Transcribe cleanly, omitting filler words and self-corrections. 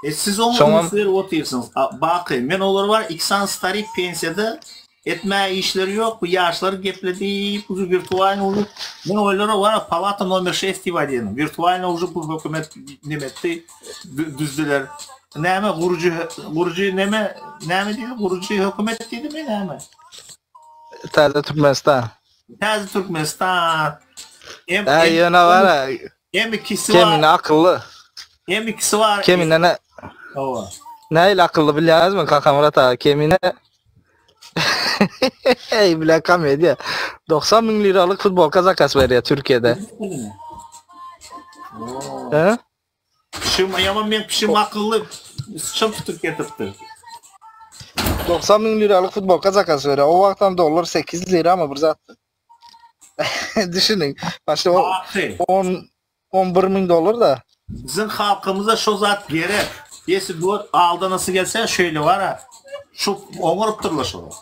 E siz oňa Soňam üns berip otyrsyňyz. A, Baky, men olar bar iki sany starik pensiýada etmäge işleri ýok, bu ýaşlary gepledip uje wirtualny uje men olara bar palata nomer şest diýip aýdýan. Wirtualny uje bu hökümet neme etdi, düzdüler. Näme gurujy gurujy neme näme diýdi gurujy hökümet diýdimi näme? Täze Türkmenistan. Täze Türkmenistan. Hem Ä hem ýöne bar hem ikisi bar. Kemine akylly. Hem ikisi bar. Kemine ne Hawa. Nähili akylly bilýäňizmi Kakamyrat aga Kemine Eý bile komediýa. 90 müň liralyk futbolka zakaz berýär Türkiýede. He? Pişim ýaman men pişim akylly syçan tutup getiripdir. 90 müň liralyk futbolka zakaz berýär. O wagtam dollar 8 liramy bir zatdy. Düşüniň. Başda o Baky. 10 11 müň dollar da. Biziň halkymyza şo zat gerek. Ýesi bu aldanasy gelse şeýle bara. Şu oňarypdyrlar şolar.